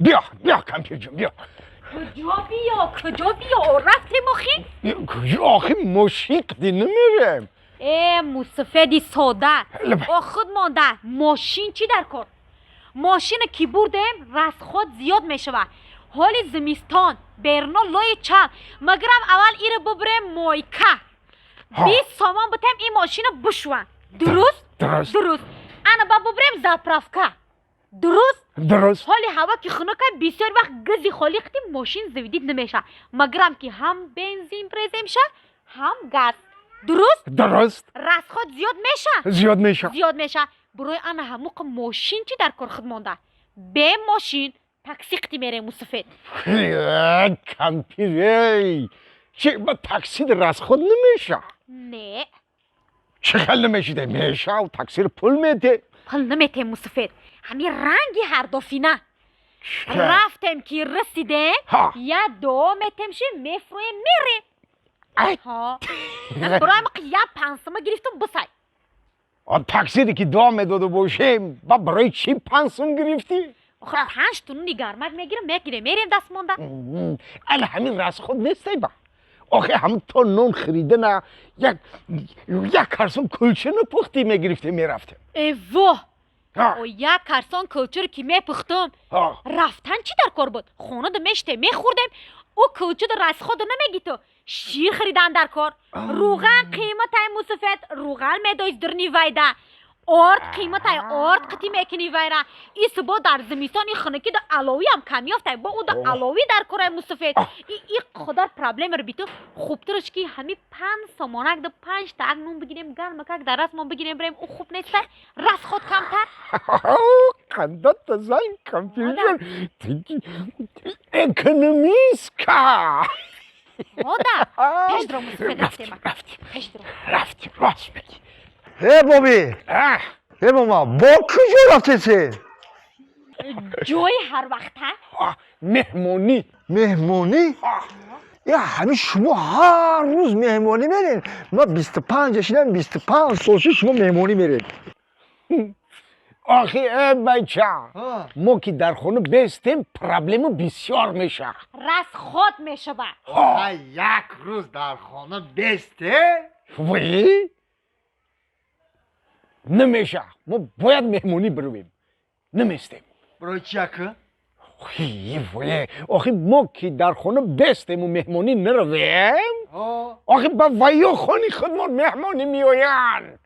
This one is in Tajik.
Биё, биё, кампирҷон, биё. Куҷо биё, куҷо биё? Рафтем охи? Куҷо охи, мошин қади намерем. Э, мусафеди сода, о худ монда мошин чӣ дар кор? Мошина ки бурдем, расход зиёд мешавад. Ҳоли зимистон берно лои чал. Магарам аввал ира бубурем мойка, 20 сомон бутем, ин мошина бушван. Дуруст? Дуруст. Дуруст. Ана ба бубурем заправка. Дуруст? Дуруст. Ҳоли ҳаво ки хунука, бисёр вақт гизи холӣ қити мошин заводить намешавад. Магарам ки ҳам бензин преземша, ҳам газ. Дуруст? Дуруст. Расход зиёд меша? Зиёд меша. Зиёд меша. Бурои ана ҳамуқа мошин чӣ дар кор худ монда? Бе мошин такси қити мерем, мусафед. Кампир, эй, чи ба таксид расход намеша? Не. Чӣ хел намешиде? Меша, таксир пул мете. Пул наметем, мусафед. Ҳамин ранги ҳардофина рафтем ки расидем, я дуо метемши, мефурӯем, мерем. Бурои я 5 сума гирифтум, бисай. Таксире ки дуо медода бошем, ба барои чӣ 5 сум гирифтӣ? Охир панҷ тунни гармак мегирам, мегирем, мерем дастмонда. Ана ҳамин расход нестай ба. Охи ҳам то нон харидана як карсон кулча напухтӣ, мегирифтем, мерафтем. Э во, о як карсон кулчаро ки мепухтум, рафтан чӣ дар кор буд? Хонада мештем, мехӯрдем. Ӯ кулчада расхода намегӣ ту. Шир харидан дар кор, рӯған қиматай, мусафед, рӯған медоист дурни вайда, орд қиматай, орд қити мекунӣ вайра. И субо дар зимистони хунукӣ да аловиам камёфтай, бо ӯ да аловӣ дар кораи, мусафед. И қадар проблемаро биту хубтараш ки ҳами 5 сомонак да панҷ таак нун бигирем, гармакак дар расмон бигирем, бирем. Ӯ хуб нестай? Расход камтар. Қандата зан, кампирҷон, экономистка. Мода пешдро, мусафед, рафтем. Рафтем. Пешдро. Рафтем, рост мегӣ. Э, боби, э, мама, бо куҷо рафтесен? Ҷои ҳарвақта. Меҳмонӣ. Меҳмонӣ? Я ҳамин шумо ҳар рӯз меҳмонӣ мерен. Ма 25 шидам, 25 сол шуд, шумо меҳмонӣ меред. Охи, э бача, мо ки дар хона бестем, проблема бисёр меша. Расход мешавад. Як рӯз дар хона бесте? Вой, намеша, мо бояд меҳмонӣ биравем, наместем. Барои чи ака? Вой, охи мо ки дар хона бестему меҳмонӣ наравем, охи ба вайё хони худмон меҳмонӣ меоянд.